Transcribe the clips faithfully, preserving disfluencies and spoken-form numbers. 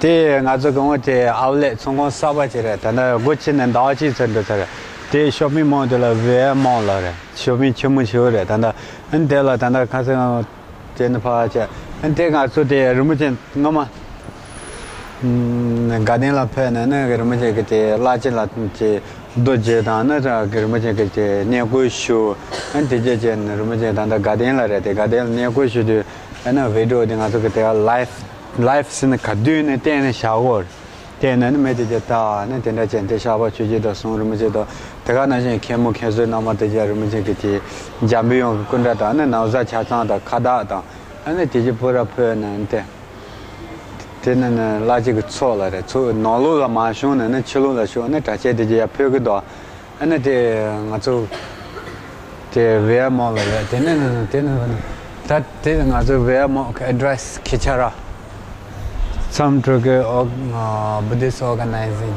དེ་ང་ཚོ་གང་བོ་དེ་ཨའུ་ལེ་ཚོང་ཁང་གསར་པ་ཅིག་རེད། ད་ལྟ་སྒོ་ཕྱེ་ནས་ཟླ་བ་གཅིག་ཙམ་འགྲོ་ཚར་རེད། དེ་ཤོ་པིང་མོལ་དེ་ལ་ཝེ་ཨར་མོལ་ལ་རེད། ཤོ་པིང་ཆེན་མོ་ཞིག་རེད། ད་ལྟ་ཨ་ནི་དེ་ལ་ད་ལྟ་ཁ་སང་དེ་ནི་ཕ་ཆེ་ཨ་ནི་དེ་ང་ཚོ་དེ་རིན་པོ་ཆེ་སྔོན་མ་དགའ་ལྡན་ལ་ཕེབས་ནས་ནི་རིན་པོ་ཆེ་གི་དེ་བླ་ཆེན་ལ་དེ་རྡོ་རྗེ་དང་ནི་རིན་པོ་ཆེ་གི་དེ་གནས་སྐོར་ཞུ། ཨ་ནི་དེ་རྗེས་ཀྱི་རིན་པོ་ཆེ་ད་ལྟ་དགའ་ལྡན་ལ་རེད། དེ་དགའ་ལྡན་ལ་གནས་སྐོར་ཞུ་དུས་ཨ་ནི་བི་ཌི་ཡོ་དེ་ང་ཚོ་གི་དེ་ལའིབ་ལའིབ་ཟེར་ནས་ག་དུས་ནས་བསྟན་ནས་བཞག་གོ། བསྟན་ནས་ནི་མི་དེ་གྱ་ད་ནི་དེ་འདྲ་བྱས་ཏེ་བཤགས་པ་ཆོས་རྗེ་དང་གསུང་རིན་པོ་ཆེ་དང་དེ་ག་ནང་བཞིན་མཁན་མོ་མཁན་ཟུར་རྣམ་པ་དེ་གྱ་རིན་པོ་ཆེ་གི་དེ་འཇམ་པའི་དབྱངས་ཀྱི་སྐུ་འདྲ་དང་ནི་ན་བཟའ་ཆ་ཚང་དང་ཁ་བཏགས་དང་ཨ་ནི་དེ་གྱ་པུ་ར་ཕུལ་ནས་ནི་དེ། དེ་ནི་ནི་བླ་ཆེན་གྱི་ཚོགས་ལ་རེད། ཚོགས་ནང་ལོགས་ལ་མ་བྱུང་ནས་ནི་ཕྱི་ལོགས་ལ་བྱུང་ནས་གྲྭ་ཆས་དེ་གྱ་ཡ་ཕུལ་གི་འདུག་ཨ་ནི་དེ་ང་ཚོ་དེ་ཝེ་ཨར་མོལ་ལ་རེད། དེ་ནི་ནི་དེ་ནི་ནི་ད་དེ་ང་ཚོ་ཝེ་ཨར་མོལ་གི་ཨེ་ཌི་རེ་སི་ཁྱེད་ཆ་ར་ཚམ་ཀྲུ་གི་ཨོ་བུ་དིས་ཨོར་ག་ནའི་ཟིང་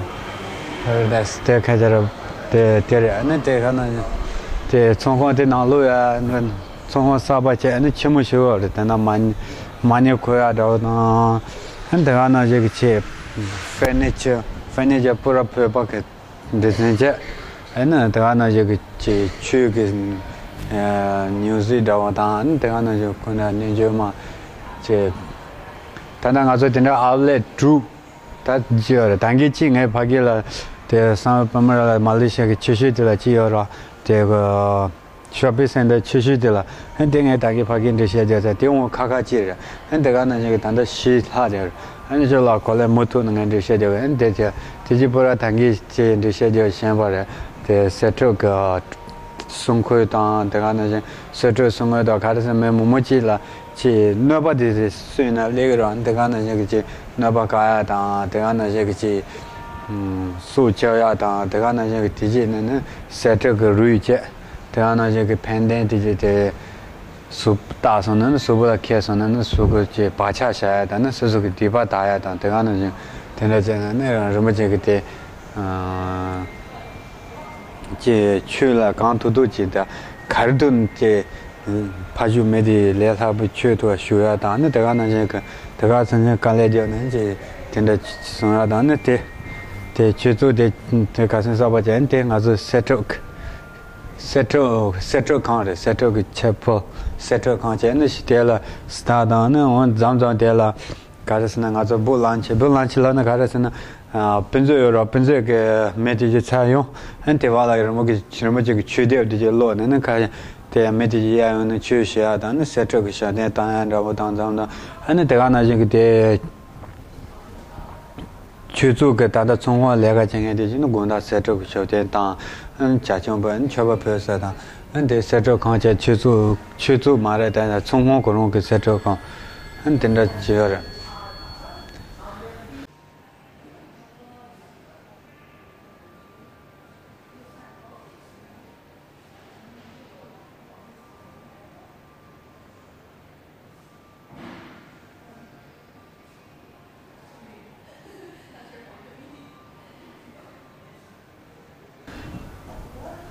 པ་ར་ཌའི་སི་དེ་ཁ་ཆ་ར་དེ་དེ་རེད། ཨ་ནི་དེ་ག་ན་དེ་ཚོང་ཁང་དེ་ནང་ལོགས་ཡ་ཚོང་ཁང་གསར་པ་བྱས་ཨ་ནི་ཆེན་མོ་ཞིག་ཡོད་རེད། དེ་ན་མ་མ་ཎི་འཁོར་ཡག་འདྲ་བོ་དང་ཨ་ནི་དེ་ག་ནང་བཞིན་གྱི་ཆེ་ཕར་ནི་ཆར་ཕར་ནི་ཆར་པུ་ར་བོད་པ་གི་འབྲི་ཚན་བྱས། ཨ་ནི་དེ་ག་ནང་བཞིན་གྱི་ཆེ་ཆོས་ཀྱི་མིའུ་ཟིག་འདྲ་བོ་དང་ཨ་ནི་དེ་ག་ནང་བཞིན་ཁོ་ན་གནས་འགྱུར་མ་ཆེ། ད་ལྟ་ང་ཚོ་དེ་འདྲ་ཨའུ་ལེ་ཊུ་ད་ཅི་ཡོད་རེད། ད་གིན་གཅིག་ངའི་ཕ་གི་ལ་དེ་སམ་བྷོ་ཊ་པུ་མ་ར་ལ་མ་ལེ་ཤི་ཡ་གི་ཆེ་ཤོས་དེ་ལ་ཅི་ཡོད་ར་དེ་གི་ཤོ་པིང་སེན་ཊར་ཆེ་ཤོས་དེ་ལ་ཨ་ནི་དེ་ངས་ད་གིན་ཕ་གིར་འགྲེལ་བཤད་རྒྱག་ཚར། དེ་འོང་ཁ་ཁ་ཅིག་རེད། ཨ་ནི་དེ་ག་ནང་བཞིན་གྱི་ད་ལྟ་ཤི་ལྷག་རེད། ཨ་ནི་ཁྱོད་ལ་གོ་ལས་མུ་མཐུད་ནས་ངས་འགྲེལ་བཤད་རྒྱག་གི་ཨ་ནི་དེ་དེ་དེ་གྱི་པུ་ར་ད་གིན་ཅིག་འགྲེལ་བཤད་རྒྱག་ཤེས་པ་རེད། དེ་གསེར་ཁྲི་གི་སྲུང་འཁོར་དང་དེ་ག་ནང་བཞིན་གསེར་ཁྲི་སྲུང་འཁོར་དང་ག་རེ་ཟེར་མི་མང་པོ་ཅིག་ལ་ཅིག་གནོད་པ་དེ་སུས་ན་སླེབས་ཀྱི་རེད། དེ་ག་ནང་བཞིན་གྱི་ཅིག་གནོད་པ་བཀག་ཡག་དང་དེ་ག་ནང་བཞིན་གྱི་ཅིག་སྲོག་སྐྱོབ་ཡག་དང་དེ་ག་ནང་བཞིན་གྱི་དེ་རྗེས་ནས་ནི་གསེར་ཁྲི་གི་རུས་བཅད། དེ་ག་ནང་བཞིན་གྱི་ཕན་བདེ་དེ་རྗེས་དེ་གཟུགས་བཏགས་སོང་ན་ནི་གཟུགས་པོ་ལ་འཁེལ་སོང་ན་ནི་གཟུགས་པོ་ཅིག་བག་ཆགས་བཞག་ཡག་དང་ནི་སོ་སོ་གི་སྡིག་པ་དག་ཡག་དང་དེ་ག་ནང་བཞིན་དེ་འདྲ་བྱས་ནས་ནི་རིན་པོ་ཆེ་གི་དེ། ཀྱི་ཆོས་ལ་གང་ཐུབ་ཐུབ་ཀྱིས་ད་ག་རེ་ཐུབ་ཀྱི་ཕ་ཞུ་མི་དེ་ལས་སླ་པོ་ཆོས་ཐུབ་ཞུ་ཡ་དང་ནི་དེ་ག་ནང་བཞིན་གི་དེ་ག་ཚང་ཚང་དཀའ་ལས་རྒྱབ་ནས་ཀྱི་དེ་འདྲ་གསུང་ཡ་དང་ནི་དེ་དེ་ཆོས་ཚོགས་དེ་དེ་ག་ཚང་གསར་པ་བྱས་ནི་དེ་ང་ཚོ་གསེར་ཁྲི་གསེར་ཁྲི་གསེར་ཁྲི་ཁང་རེད། གསེར་ཁྲི་གི་ཆེ་ཕོ་གསེར་ཁྲི་ཁང་བྱས་ནི་ཞི་དེ་ལ་སི་ད་དང་ནི་འོང་མཚམས་མཚམས་དེ་ལ། ག་རེ་ཟེར་ན་ང་ཚོ་བུ་ལང་ཆེ་བུ་ལང་ཆེ་ལ་ནི་ག་རེ་ཟེར་ན། དཔེ་མཛོད་ཡོད་རོགས་དཔེ་མཛོད་ཀྱི་མི་དེ་ཅི་ཚར་ཡོང་། ཨན་དེ་བ་ལ་རི་མོ་གི་རི་མོ་ཅིག་གི་ཆོས་དེབ་དེ་ཅི་ཀློག་ནས་ནི་ཁ་དེ་མི་དེ་ཅི་ཡ་ཡོང་ནི་ཆོས་ཞུ་ཡ་དང་ནི་གསེར་ཁྲི་གི་ཞལ་འདོན་བཏང་ཡ་འདྲ་པོ་དང་མཚམས་དང་ཨ་ནི་དེ་ག་ནང་བཞིན་གི་དེ། ཆོས་ཚོགས་ཀྱི་ད་ལྟ་ཚོང་དཔོན་ལས་ཀ་བྱེད་མཁན་དེ་ཅི་ནི་དགོང་དག་གསེར་ཁྲི་གི་ཞལ་འདོན་དང་ཨན་བྱ་ཁྱུང་པོ་ཨན་མཆོད་པ་ཕུལ་ས་དང་ཨན་དེ་གསེར་ཁྲི་ཁང་བཅས་ཆོས་ཚོགས་ཆོས་ཚོགས་མ་རེད་ད་ཚོང་ཁང་གོ་རོང་གི་གསེར་ཁྲི་ཁང་། ཨ་ནི་དེ་འདྲ་བྱས་ཡོད་རེད།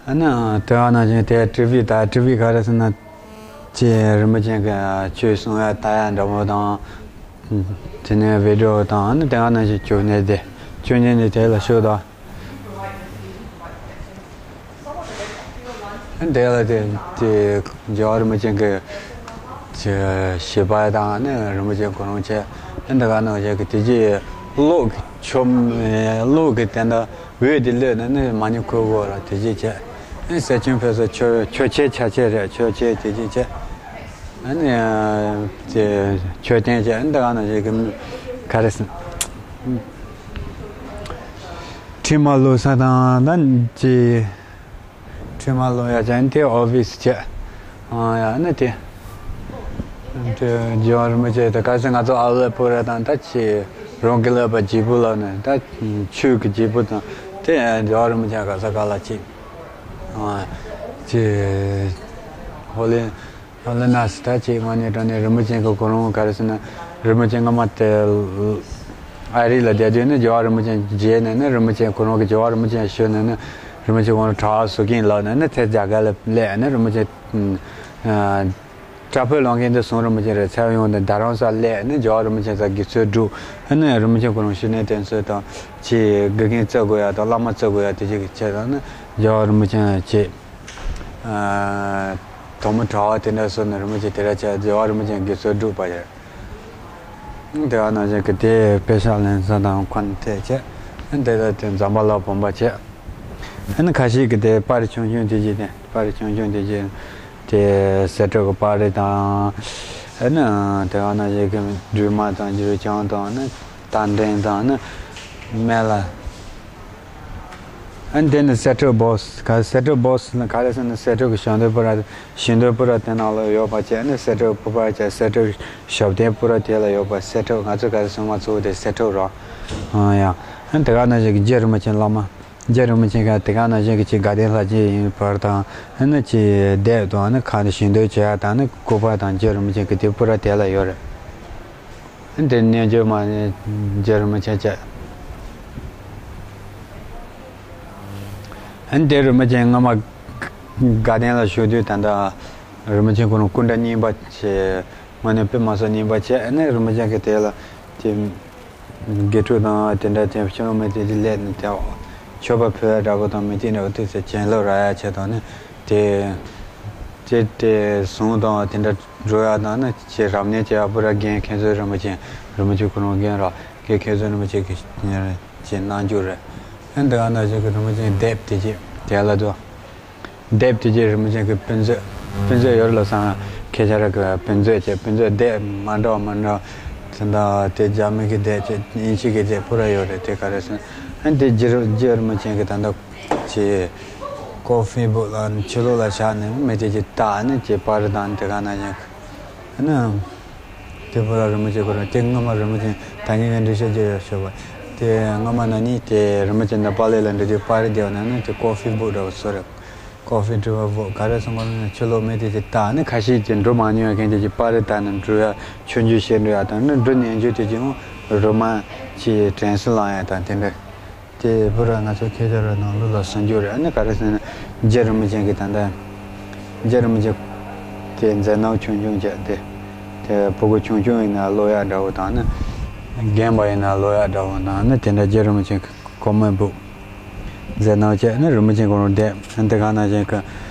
ཨ་ནི་དེ་བ་ནང་བཞིན་དེ་ཊི་ཝི་ད་ཊི་ཝི་ག་རེ་ཟེར་ན་ཅེས་རིན་པོ་ཆེ་གི་ཆོས་གསུང་ཡ་ལྟ་ཡ་འདྲ་པོ་དང་དེ་ནས་བི་ཌི་ཡོ་དང་ཨ་ནི་དེ་བ་ནང་བཞིན་བཅུག་ནས་དེ་བཅུག་ནས་ནི་དེ་ལ་ཤོག་དང་ཨ་ནི་དེ་ལ་དེ་དེ་རྒྱལ་བ་རིན་པོ་ཆེ་གི་ཅེས་ཞིག་པ་དང་ཨ་ནི་རིན་པོ་ཆེ་གོ་རིམ་བྱས་ཨ་ནི་དེ་ག་ནང་བཞིན་གི་དེ་རྗེས་གློག་གི་ཆོམ་གློག་གི་དེ་འདྲ། འོད་དེ་ལས་ནས་ནི་མ་ཎི་འཁོར་བོ་ལ་དེ་རྗེས་བྱས། ཨེ་གསེར་ཁྱུང་ཕེབས་སོ་ཆོས་ཆོས་ཆེ་ཆ་ཆེ་རེད་ཆོས་ཆེ་དེ་རྗེས་བྱས། ཨ་ནི་དེ་མཆོད་རྟེན་བྱས་ཨ་ནི་ད་ག་ནང་བཞིན་གི་ག་རེ་ཟེར། ཁྲི་མ་ལོ་ས་དང་ད་ཅི། ཁྲི་མ་ལོ་ཡ་ཅན་དེ་ཨོ་ཕི་སི་བྱས། ཨ་ཡ་ནི་དེ། དེ་རྒྱལ་བ་རིན་པོ་ཆེ་དེ་ག་ཚོད་ང་ཚོ་ཨ་ལེ་པོ་ར་དང་ད་ཅི་རང་གི་ལས་པ་བརྗིད་པོ་ལ་ནི་ད་ཆོས་ཀྱི་བརྗིད་པོ་དང་དེ་རྒྱལ་བ་རིན་པོ་ཆེ་ག་ས་ག་ལ་ཅི། ཨ་ཅི་ཧོ་ལི་ཧོ་ལི་ན་སི་ད་ཅི་ང་ནི་དྲང་ནས་རིན་པོ་ཆེ་གི་གོ་རིམ་ག་རེ་ཟེར་ན་རིན་པོ་ཆེ་སྔ་མ་དེ་ཨ་རི་ལ་བསྡད་དུས་ནི་རྒྱལ་བ་རིན་པོ་ཆེ་མཇལ་ནས་ནི་རིན་པོ་ཆེ་གོ་རིམ་གི་རྒྱལ་བ་རིན་པོ་ཆེ་ཞུས་ནས་ནི་རིན་པོ་ཆེ་གོ་རིམ་གྲྭ་བ་བཟོ་གིན་ལབ་ནས་ནི་དེ་རྒྱ་གར་ལ་སླེབས་ནི་རིན་པོ་ཆེ། དྲག་པོའི་ལམ་ཁྱེར་འདི་ཟུང་རིན་པོ་ཆེ་རེད། ཚེ་ཡོངས་དེ་རྡ་རམ་ས་ལ་སླེབས་ནས་རྒྱལ་བ་རིན་པོ་ཆེ་ས་དགེ་ཚུལ་སྒྲུབ། ཨ་ནི་རིན་པོ་ཆེ་ཁོ་རང་ཤི་ནས་དེ་ཚོ་དང་ཅི་དགེ་རྒན་བཙལ་དགོས་ཡ་དང་བླ་མ་བཙལ་དགོས་ཡ་དེ་ཅིག་གི་ཆེད་དང་ནི་རྒྱལ་བ་རིན་པོ་ཆེ་ཅི། ཨ། དོག་མོ་གྲྭ་བ་དེ་འདྲ་སོགས་ནས་རིན་པོ་ཆེ་དེ་འདྲ་བྱས་རྒྱལ་བ་རིན་པོ་ཆེ་དགེ་ཚུལ་སྒྲུབ་པ་རེད། དེ་བ་ནང་བཞིན་གྱི་དེ་དཔེ་ཤག་ལེན་ས་དང་ཁོ་ན་ཐད་བྱས། དེ་ལ་དེ་འཛམ་བྷ་ལ་བུམ་པ་བྱས། ཨ་ནི་ཁ་ཤས་ཀྱི་དེ་པར་རིས་ཆུང་ཆུང་དེ་བཞིན་དེ་པར་རིས་ཆུང་ཆུང་དེ་བཞིན་དེ་གསེར་ཁྲི་གི་པར་རིས་དང་། ཨ་ནི་དེ་བ་ནང་བཞིན་གྱི་སྒྲོལ་མ་དང་རྒྱུ་རུ་ཆང་དང་ནི་རྟ་མགྲིན་དང་ནི་སྨན་བླ། ཨ་ནི་དེ་ནི་གསེར་ཁྲི་སྦོག་སི། ག་གསེར་ཁྲི་སྦོག་སི་ལ་ག་རེ་ཟེར་ན་གསེར་ཁྲི་གི་ཞབས་བརྟན་པུ་ར། ཞབས་བརྟན་པུ་ར་དེ་ནང་ལ་ཡོད་པ་བྱས་ནས་གསེར་ཁྲི་པུ་པ་བྱས་གསེར་ཁྲི་ཞབས་བརྟན་པུ་ར་དེ་ལ་ཡོད་པ་གསེར་ཁྲི། ང་ཚོ་ག་རེ་ཟེར་མ་ཚོ་དེ་གསེར་ཁྲི་རོ། ཨ་ཡ། ཨ་ནི་དེ་ག་ནང་བཞིན་གྱི་རྗེ་རིན་པོ་ཆེ་བླ་མ། རྗེ་རིན་པོ་ཆེ་ག་དེ་ག་ནང་བཞིན་གྱི་ཅིག་དགའ་ལྡན་ལྷ་རྗེ་ཡིན་པར་དང་། ཨ་ནི་ཅིག་སྡེབ་དང་ཨ་ནི་ཁ་ནས་ཞབས་བརྟན་བྱས་ཡ་དང་ཨ་ནི་སྐུ་པར་དང་རྗེ་རིན་པོ་ཆེ་གི་དེ་པུ་ར་དེ་ལ་ཡོད་རེད། འདི་རྣལ་འབྱོར་མ་ནི་རྗེ་རིན་པོ་ཆེ་བྱས། འདི་རིན་པོ་ཆེ་སྔ་མ་དགའ་ལྡན་ལ་བཞུགས་དུས་ད་ལྟ་རིན་པོ་ཆེ་ཁོ་རང་སྐུ་འདྲ་རྙིང་པ་བྱས། དངོས་གནས་དཔེ་མ་སྲིད་རྙིང་པ་བྱས། ཨ་ནི་རིན་པོ་ཆེ་གི་དེ་ལ་དེ་དགེ་ཕྲུག་དང་དེ་འདྲ་དེ་ཕྱི་ལོགས་མི་དེ་དེ་སླེབས་ནས་དེ་མཆོད་པ་ཕུལ་ཡ་འདྲ་པོ་དང་མི་དེ་འདྲ་པོ་དེ་ཚོ་བྱིན་རླབས་རག་ཡ་ཆེད་དང་ནི་དེ། དེ་དེ་ཟུང་དང་དེ་འདྲ་འགྲོ་ཡ་དང་ནི་ཅེས་རབ་གནས་བྱེད་ཡ་པུ་ར་རྒན་མཁན་ཟུར་རིན་པོ་ཆེ། རིན་པོ་ཆེ་ཁོ་རང་རྒན་ར་རྒན་མཁན་ཟུར་རིན་པོ་ཆེ་གི་ཅེས་གནང་རྒྱུ་རེད། ཨ་འདི་ག་ནང་བཞིན་གྱི་རིན་པོ་ཆེ་སྡེབ་དེ་ཅིག་དེ་ལ་དུ། སྡེབ་དེ་ཅིག་རིན་པོ་ཆེ་གི་དཔེ་མཛོད། དཔེ་མཛོད་ཡོད་རེད་ལ་སང་ཁྱེད་ཅག་ར་གི་དཔེ་མཛོད་ཅེས་དཔེ་མཛོད་སྡེབ་མ་འདྲ་བ་མ་འདྲ་བ། དེ་འདྲ་དེ་རྒྱ་མི་གི་སྡེབ་ཅེས་དབྱིན་ཇི་གི་སྡེབ་པུ་ར་ཡོད་རེད། དེ་ག་རེ་ཟེར་ན་ཨ་འདི་རྗེ་རིན་རྗེ་རིན་པོ་ཆེ་གི་ད་ལྟ། ཅེས། ཀོ་ཧྥི་སྦུག་ལ་ཆུ་ལོག་ལ་བཞག་ནས་མི་དེ་ཅིག་བལྟས་ནས་ཅེས་པར་དང་དེ་ག་ན་ཡང་། ཨ་ནི། དེ་པུ་ར་རིན་པོ་ཆེ་ཁོ་རང་དེ་སྔ་མ་རིན་པོ་ཆེ་ད་ཉིན་ངས་འགྲེལ་བཤད་རྒྱག་ཡོད་ཞུ་བ། དེ་སྔ་མ་ན་ནི་དེ་རིན་པོ་ཆེ་འདི་པཱ་ལི་ལ་འགྲོ་དུས་པར་རྒྱག་ན་ནི་དེ་ཀོ་ཧྥི་སྦུག་འདྲ་བོ་བཟོ་རེད། ཀོ་ཧྥི་སྒྲིལ་བ་སྦུག་ག་རེ་སོང་གོ་ནི་ཆུ་ལོག་མི་དེ་ཅིག་བལྟས་ནས་ཁ་ཤས་ཀྱིས་འགྲོ་མ་མྱོང་མཁན་དེ་ཅིག་པར་བལྟས་ནས་འགྲོ་ཡ་ཆོས་རྒྱུན་བཤད་འགྲོ་ཡ་དང་ནི་འགྲོ་ཉན་རྒྱུ་དེ་ཅིག་རོ་མ་ཅིག་དྲན་གསོ་བསླང་ཡ་དང་དེ་འདྲ། དེ་པུ་ར་ང་ཚོ་ཁྱེད་ཅག་ར་ནང་ལོགས་ལ་གསུང་རྒྱུ་རེད། ཨ་ནི་ག་རེ་ཟེར་ན་རྗེ་རིན་པོ་ཆེ་གི་ད་ལྟ་རྗེ་རིན་པོ་ཆེ་དེ་མཛད་རྣམ་ཆུང་ཆུང་བྱས་ཏེ། དེ་ཕྲུ་གུ་ཆུང་ཆུང་ཡིན་ན་ཀློག་ཡག་འདྲ་བོ་དང་ནི། རྒན་པ་ཡིན་ན་ཀློག་ཡག་འདྲ་བོ་དང་ནི་དེ་འདྲ་རྗེ་རིན་པོ་ཆེ་གི་གོ་མེད་འབུག་མཛད་རྣམ་བྱས་ནི་རིན་པོ་ཆེ་ཁོ་རང་བསྡད་ཨ་ནི་དེ་ག་ནང་བཞིན་གི་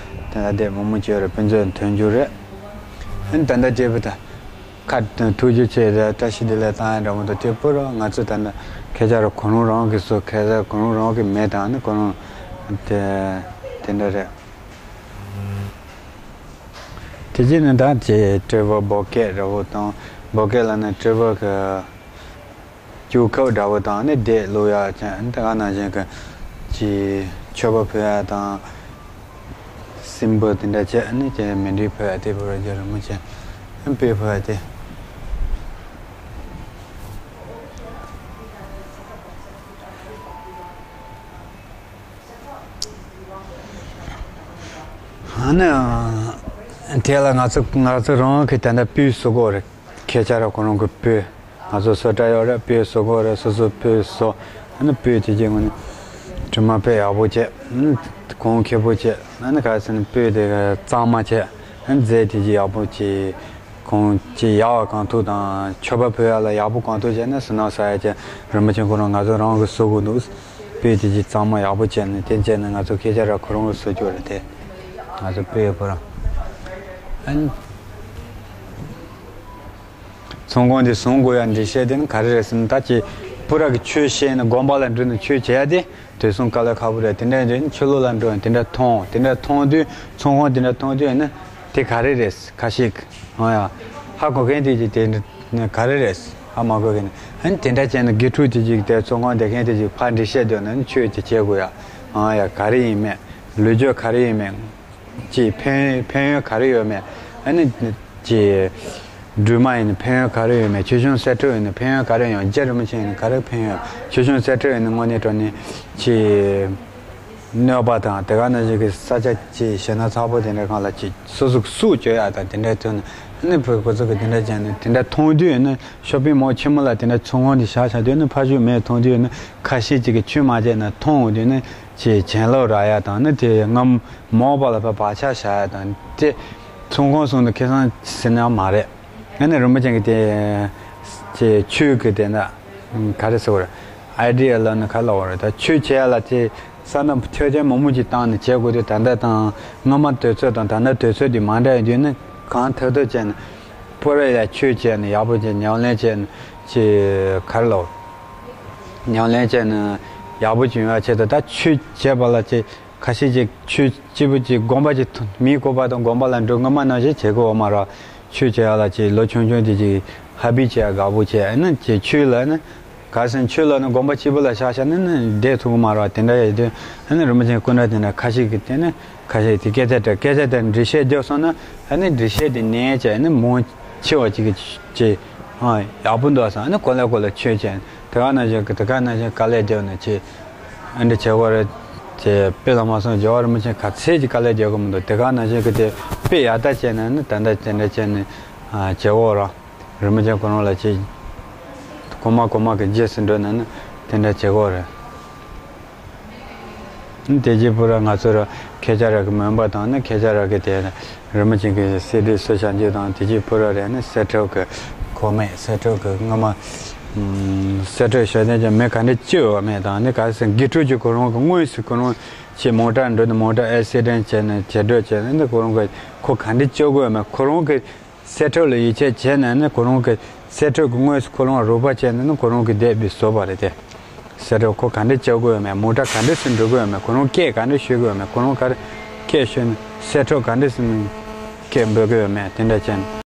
དེ་འདྲ་བསྡད་མང་མང་བྱས་རེད། དཔེ་མཛོད་ཐོན་རྒྱུ་རེད། ཨ་ནི་ད་ལྟ་རྗེ་བུ་ད། ཁ་ཐུགས་རྗེ་ཆེ་རེད། བཀྲ་ཤིས་བདེ་ལེགས་བཏང་ཡ་འདྲ་མོ་དང་དེ་པུ་ར་ང་ཚོ་ད་ནི་ཁྱེད་ཅག་ར་ཁོ་རང་རང་གི་སོ་ཁྱེད་ཅག་ཁོ་རང་རང་གི་མེད་དང་ནི་ཁོ་རང་དེ་དེ་འདྲ་རེད། དེ་རྗེས་ནི་ད་ཅེ་སྤྲེལ་བ་བོ་ཀེ་འདྲ་བོ་དང་བོ་ཀེ་ལ་ནི་སྤྲེལ་བ་གི་ཀྱུ་ཁབ་འདྲ་བོ་དང་ནི་དེ་ཀློག་ཡ་ཅན་དེ་ག་ནང་བཞིན་གི་ཅི་མཆོད་པ་ཕུལ་ཡ་དང་། སྲིན་པོ་དེ་འདྲ་བྱས་ནས་ཀྱི་མཎྜལ་ཕུལ་ཡ་དེ་བོ་ར་རྗེ་རིན་པོ་ཆེ་སྤོས་ཕུལ་ཡ་དེ། ཨ་ནི། དེ་ལ་ང་ཚོ་ང་ཚོ་རང་གི་ད་ལྟ་སྤོས་བཟོ་གི་ཡོད་རེད། ཁྱེད་ཅག་ར་ཁོ་རང་གི་སྤོས། ང་ཚོ་སོ་ཊ་ཡོད་རེད། སྤོས་བཟོ་གི་ཡོད་རེད། སོ་སོ་སྤོས་བཟོ། ཨ་ནི་སྤོས་དེ་རྗེས་ངོ་ནི་དྲི་མ་དཔེ་ཡག་པོ་བྱས། ཨ་ནི་གོང་ཁེ་པོ་བྱས། ཨ་ནི་ག་ཟེར་ན་སྤོས་དེ་གཙང་མ་བྱས། ཨ་ནི་རྫས་དེ་རྗེས་ཡག་པོ་བྱས། གོང་ཅི་ཡག་པ་གང་ཐུབ་དང་མཆོད་པ་ཕུལ་ཡ་ལ་ཡག་པོ་གང་ཐུབ་བྱས་ན་བསོད་ནམས་བསགས་ཡ་བྱས། རིན་པོ་ཆེ་ཁོ་རང་ང་ཚོ་རང་གི་བཟོ་གི་འདུག་སྤོས་དེ་རྗེས་གཙང་མ་ཡག་པོ་བྱས་ནས་དེ་བྱས་ནས་ང་ཚོ་ཁྱེད་ཅག་ར་ཁོ་རང་གི་བཟོ་རྒྱུ་རེད་དེ། ང་ཚོ་སྤོས་ཁོ་རང་། ཨ་ནི། ཚོང་ཁང་འདི་བཟུང་དགོས་ཡ་འགྲེལ་བཤད་དེ་ནི་ག་རེ་རེད་ཟེར་ན། ད་ཅི་པུ་ར་གི་ཆོས་བཤད་ནས་དགོན་པ་ལ་འགྲོ་ནས་ཆོས་བྱེད་ཡ་དེ་དུས་སང་དཀའ་ལས་ཁག་པོ་རེད། དེ་འདྲ་ཡིན་དུས་ཆོས་ལུགས་ལ་འགྲོ་ཡ་དེ་འདྲ་མཐོང་། དེ་འདྲ་མཐོང་དུས་ཚོང་ཁང་དེ་འདྲ་མཐོང་དུས་ཡིན་ན་དེ་ག་རེ་རེད་ཁ་ཤས་ཀྱིས་ཨང་ཡ་ཧ་གོ་མཁན་དེ་ཅི་དེ་འདྲ་ག་རེ་རེད་ཧ་མ་གོ་མཁན་ཨ་ནི་དེ་འདྲ་བྱས་ན་དགེ་ཕྲུག་དེ་ཅིག་དེ་ཚོང་ཁང་དེ་མཁན་དེ་ཅིག་ཕར་འགྲེལ་བཤད་བརྗོད་ན་ནི་ཆོས་ཅིག་བྱེད་དགོས་ཡ་ཨང་ཡ་ག་རེ་ཡིན་མེད་ལོ་རྒྱུས་ག་རེ་ཡིན་མེད། ཅིག་ཕན་ཕན་ཡོན་ག་རེ་ཡོད་མེད། ཨ་ནི་ཅིག་སྒྲོལ་མ་ཡིན་ན་ཕན་ཡོན་ག་རེ་ཡོད་མེད། ཆོས་སྐྱོང་གསེར་ཁྲི་ཡིན་ན་ཕན་ཡོན་ག་རེ་ཡོད། རྗེ་རིན་པོ་ཆེ་ཡིན་ན་ག་རེ་ཕན་ཡོད། ཆོས་སྐྱོང་གསེར་ཁྲི་ཡིན་ན་དངོས་གནས་དྲང་གནས་ཅིག་གནོད་པ་དང་དེ་ག་ནང་བཞིན་གྱི་ས་ཆ་ཅིག་ཞེད་སྣང་ཚ་པོ་དེ་འདྲ་གང་ལ་ཅིག་སོ་སོ་གི་སྲོག་གཅོད་ཡག་དང་དེ་འདྲ་ཐོན་ནས་ཨ་ནི་བུ་ཁོ་ཚོ་གི་དེ་འདྲ་བྱས་ནས་དེ་འདྲ་མཐོང་དུས་ཨ་ནི་ཤོ་པིང་མོལ་ཆེན་མོ་ལ་དེ་འདྲ་ཚོང་ཁང་དེ་བཞག་བཞག་དུས་ཨ་ནི་ཕ་ཤུལ་མས་མཐོང་དུས་ཨ་ནི་ཁ་ཤས་ཅིག་གིས་ཆོས་མ་བྱས་ན་མཐོང་འོང་དུས་ཨ་ནི་ཅིག་བྱིན་རླབས་རག་ཡག་དང་ཨ་ནི་དེ་རྔམ། མོ་པ་ལ་ཕར་བག་ཆགས་བཞག་ཡ་དང་དེ། ཚོང་ཁང་སོང་དུས་ཁེ་བཟང་ཟེར་ན་མ་རེད། ཨ་ནི་རིན་པོ་ཆེ་གི་དེ་ཅེ་ཆོས་ཀྱི་དེ་འདྲ་ག་རེ་ཟེར་བ་རེད། ཨའི་ཌི་ཡ་ལ་ནི་ག་ལ་བ་རེད། ད་ཆོས་བྱེད་ཡ་ལ་ཅེ་ས་ན་ཆོས་ཅན་མང་མོ་ཅིག་བཏང་ནས་བྱེད་དགོས་དུས། ད་ལྟ་དང་སྔ་མ་དུས་ཚོད་དང་ད་ལྟ་དུས་ཚོད་དེ་མ་འདྲ་ཡིན་དུས་ནི་གང་ཐུབ་ཐུབ་བྱས་ནས་པོ་ར་ཡ་ཆོས་བྱས་ནས་ཡག་པོ་བྱས་ཉམས་ལེན་བྱས་ནས་ཅེ་ག་རེ་ལ་བ་ཉམས་ལེན་བྱས་ནས་ཡག་པོ་བྱུང་ཡ་ཆེད་དུ། ད་ཆོས་བྱེད་པ་ལ་ཅེ་ཁ་ཤས་ཅིག་ཆོས་སྐྱིད་པོ་ཅིག་དགོན་པ་ཅིག་ཐོན། མིའི་བཀོད་པ་དང་དགོན་པ་ལ་འགྲོ། སྔ་མ་ནང་བཞིན་བྱེད་དགོས་པ་མ་རེད། ཆོས་བྱེད་ཡ་ལ་ཅིག་ལོ་ཆུང་ཆུང་དེ་ཅིག་ཧ་པི་བྱེད་ཡ་དགའ་པོ་བྱེད། ཨ་ནི་ཅིག་ཆོས་ལ་ནི་ག་ཟེར། ཆོས་ལ་ནི་དགོན་པ་སྐྱིད་པོ་ལ་བཞག་བཞག་ནི་ནི་བསྡད་ཐུབ་ཀྱི་མ་རེད། དེ་འདྲ་ཡིན་དུས་ཨ་ནི་རིན་པོ་ཆེ་སྐུ་འདྲ་དེ་འདྲ་ཁ་ཤས་ཀྱིས་དེ་ནི་ཁ་ཤས་དེ་སྐད་ཆ་དྲི། སྐད་ཆ་དེ་འགྲེལ་བཤད་རྒྱག་སོང་ན་ཨ་ནི་འགྲེལ་བཤད་དེ་ནས་ཅིག་ཨ་ནི་མང་ཆེ་བ་ཅིག་གིས་ཅིག་ཨ་ཡག་པོ་འདུག་བསམ། ཨ་ནི་གོ་ལེ་གོ་ལེ་ཆོས་བྱས། དེ་ག་ནང་བཞིན་གྱི་དེ་ག་ནང་བཞིན་དཀའ་ལས་བརྒྱབ་ནས་ཅིག་ཨ་འདྲ་བྱེད་དགོས་རེད། ཅེས་དཔེ་ལ་མ་སོང་རྒྱལ་བ་རིན་པོ་ཆེ་ག་ཚད་ཀྱི་དཀའ་ལས་རྒྱག་གི་མི་འདུག་དེ་ག་ནང་བཞིན་གྱི་དེ་དཔེ་ཡག་ལྟ་བྱས་ནས་ནི་ད་ལྟ་དེ་འདྲ་བྱས་ནས་ཨ་བྱེད་དགོས་རེད། རིན་པོ་ཆེ་ཁོ་རང་ལ་ཅིག་གོང་མ་གོང་མ་གི་རྗེས་སུ་འགྲོ་ནས་ནི་དེ་འདྲ་བྱེད་དགོས་རེད། དེ་རྗེས་པུ་ར་ང་ཚོ་ར་ཁྱེད་ཅག་ར་གི་མོན་པ་དང་ནི་ཁྱེད་ཅག་ར་གི་དེ་རིན་པོ་ཆེ་གི་སི་ཌི་བཟོ་བྱ་རྒྱུ་དང་། དེ་རྗེས་པུ་ར་རེད་ནི་གསེར་ཁྲི་གི་གོ་མེད། གསེར་ཁྲི་གི་སྔ་མ་གསེར་ཁྲི་ཞོ་ལྡན་གྱི་མེ་ག་འདྲ་བཅུག་ཡོད་མེད་དང་ནི་ག་ཟེར་དགེ་ཕྲུག་གི་ཁོ་རང་གི་དངོས་སུ་ཁོ་རང་ཆེ་མོ་ཊ་འགྲོ་ནི་མོ་ཊ་ཨེ་སི་ཌེན་བྱས་ནས་བྱེ་བྲག་བྱས་ནས་ནི་ཁོ་རང་གི་ཁོ་ག་འདྲ་བཅུག་དགོས་ཡོད་མེད། ཁོ་རང་གི་གསེར་ཁྲི་ལ་ཡིད་ཆེས་བྱས་ནས་ནི་ཁོ་རང་གི་གསེར་ཁྲི་གི་དངོས་སུ་ཁོ་རང་རོགས་པ་བྱས་ནས་ནི་ཁོ་རང་གི་དེབ་དེ་བཟོས་པ་རེད་དེ། གསེར་ཁྲི་ཁོ་ག་འདྲ་བཅུག་དགོས་ཡོད་མེད། མོ་ཊ་ག་འདྲ་སེ་འགྲོ་དགོས་ཡོད་མེད། ཁོ་རང་སྐད་ག་འདྲ་ཤོད་དགོས་ཡོད་མེད། ཁོ་རང་ག་རེ་སྐད་ཤོད་ནས་གསེར་ཁྲི་ག་འདྲ་སེ་སྐད་འབོད་དགོས་ཡོད་མེད། དེ་འདྲ་བྱས་ནས་